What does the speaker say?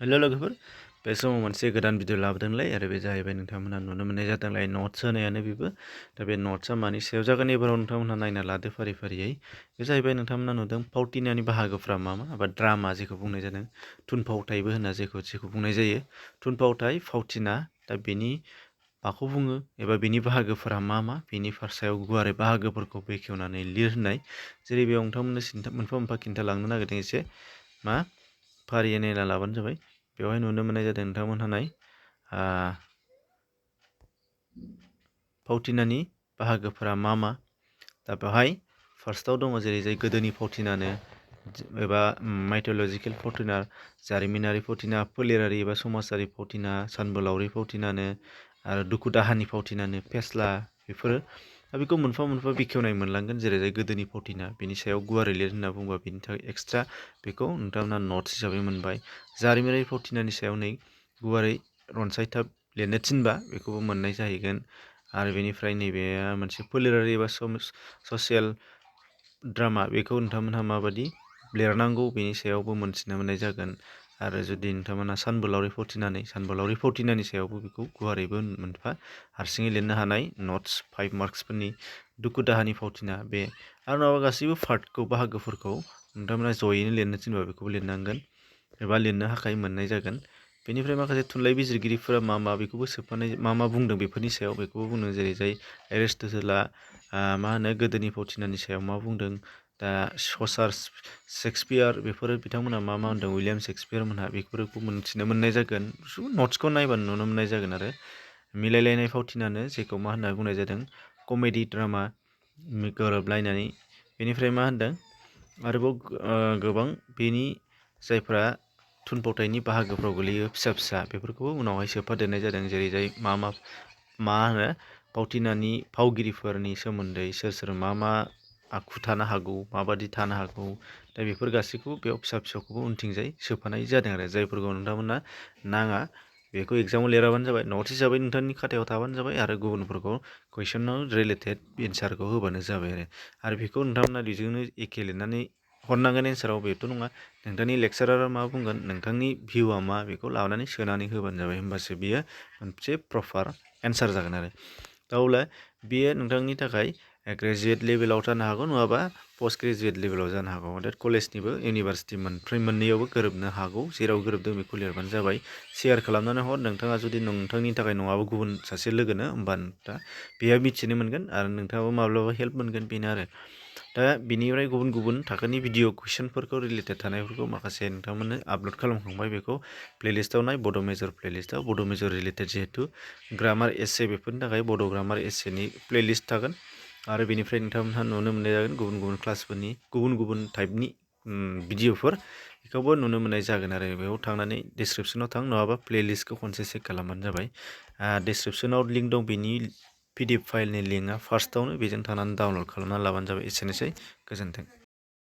हेल' लोगोफोर बे समाव मोनसे गोदान भिडिअ लाबोदोंलाय आरो बे जाहैबाय नोंथांमोनहा नुनो मोननाय जादोंलाय नट्स होनायानो बेबो दा बे नट्सआ मानि सायाव जागोन एबाराव नोंथांमोनहा नायना लादो फारि फारियै बे जाहैबाय नोंथांमोनहा नुदों फावथिनानि बाहागोफ्रा मा मा बा ड्रामा जेखौ बुंनाय जादों थुनफावथायबो होनना जेखौ बुंनाय जायो थुनफावथाय फावथिना दा बेनि माखौ बुङो एबा बेनि बाहागोफोरा मा मा बेनि फारसायाव गुवारै बाहागोफोरखौ बेखेवनानै लिर होननाय जेरै बेयाव नोंथांमोननो मोनफा मोनफा खिन्थालांनो नागिरदों एसे मा फारियै नायना लाबानो जाबाय बेवहाय नुनो मोननाय जादों नोंथांमोनहा नाय फावथिनानि बाहागोफोरा मा मा दा बेवहाय फार्स्टआव दङ जेरै गोदोनि फावथिनानो एबा माइथलजिकेल फावथिना जारिमिनारि फावथिना फोलेरारि एबा समाजारि फावथिना सानबोलावरि फावथिनानो आरो दुखु दाहानि फावथिनानो फेस्ला बेफोरो दा बेखौ मोनफा मोनफा बेखेवनाय मोनलांगोन जेरै गोदोनि फावथिना बेनि सायाव गुवारै लिर होनना बुंबा बेनि थाखाय एक्सट्रा बेखौ नोंथांमोना नट्स हिसाबै मोनबाय जारिमिनारि फावथिनानि सायाव नै गुवारै रनसायथाब लिरनो थिनबा बेखौबो मोननाय जाहैगोन आरो बेनिफ्राय नैबे मोनसे फोलेरारि एबा ससियेल ड्रामा बेखौ नोंथांमोनहा माबायदि लिरनांगौ बेनि सायावबो मोनथिनो मोननाय जागोन आरो जुदि नोंथांमोना सानबोलावरि फावथिनानि सायावबो बेखौ गुवारैबो मोनफा हारसिङै लिरनो हानाय नट्स 5 मार्क्सफोरनि दुखु दाहानि फावथिना बे आरो नङाबा गासैबो पार्टखौ बाहागोफोरखौ नोंथांमोना जयैनो लिरनो थिनबा बेखौबो लिरनांगोन एबा लिरनो थाखाय मोननाय जागोन बेनिफ्राय माखासे थुनलाइ बिजिरगिरिफोरा मा बेखौबो सोफानाय मा बुंदों बेफोरनि सायाव बेखौबो बुंदों जेरै एरिस्टटला मा होनो गोदोनि फावथिनानि सायाव मा बुंदों दा शेक्सपियार बेफोरो बिथांमोना मा होनदों उइलियाम शेक्सपियार मोनहा बेफोरखौ मोनथिनो मोननाय जागोन नट्सखौ नायबानो नुनो मोननाय जागोन आरो मिलायलायनाय फावथिनानो जेखौ मा होनना बुंनाय जादों कमेडि ड्रामा गोरोबलायनानै बेनिफ्राय मा होनदों आरोबाव गोबां बेनि जायफ्रा थुनफावथायनि बाहागोफ्राव गोलैयो फिसा फिसा बेफोरखौबो उनावहाय सोफादेरनाय जादों जेरै मा होनो फावथिनानि फावगिरिफोरनि सोमोन्दै सोर मा आखु थानो हागौ माबादि थानो हागौ दा बेफोर गासैखौबो बेयाव फिसा फिसौखौबो उनथिंजाय सोफानाय जादों आरो जायफोरखौ नोंथांमोना नाङा बेखौ एग्जामाव लिराबानो जाबाय नट्स हिसाबै नोंथांनि खाथायाव थाबानो जाबाय आरो गुबुनफोरखौ कुइसनाव रिलेटेड एन्सारखौ होबानो जाबाय आरो बेखौ नोंथांमोना बेजोंनो एखे लिरनानै हरनांगोन एन्साराव बेथ' नङा नोंथांनि लेक्सारारा मा बुंगोन नोंथांनि भिउआ मा बेखौ लानानै सोनानै होबानो जाबाय होमबासो बियो मोनसे प्रपार एन्सार जागोन आरो दा अब्ला बियो नोंथांनि थाखाय ग्रेजुवेट लेभेलाव जानो हागौ नङाबा पस्ट ग्रेजुवेट लेभेलाव जानो हागौ अर्थात कलेजनिबो इउनिभारसिटि मोननैयावबो गोरोबनो हागौ जेराव गोरोबदों बेखौ लिरबानो जाबाय शेयार खालामनानै हर नोंथाङा जुदि नोंथांनि थाखाय नङाबा गुबुन सासे लोगोनो होमबा बेहा मिथिनो मोनगोन आरो नोंथाङाबो माब्लाबा हेल्प मोनगोन बेनो आरो दा बिनिफ्राय गुबुन थाखोनि भिडिअ कुइसनफोरखौ रिलेटेड थानायफोरखौ माखासे नोंथांमोननो आपल'ड खालामखांबाय बेखौ प्लेलिस्टआव नाय बड' मेजर प्लेलिस्टआव बड' मेजर रिलेटेड जिहेथु ग्रामार एसे बेफोरनि थाखाय बड' ग्रामार एसेनि प्लेलिस्ट थागोन आरो बेनिफ्राय नोंथांमोनहा नुनो मोननाय जागोन गुबुन क्लासफोरनि गुबुन टाइपनि भिडिअफोर बेखौबो नुनो मोननाय जागोन आरो बेयाव थांनानै डिसक्रिपसनाव थां नङाबा प्लेलिस्टखौ खनसे चेक खालामबानो जाबाय डिसक्रिपसनाव लिंक दं बेनि PDF फाइलनि लिंकआ फार्स्टआवनो बेजों थांनानै डाउनलड खालामना लाबानो जाबाय एसेनोसै गोजोन्थों।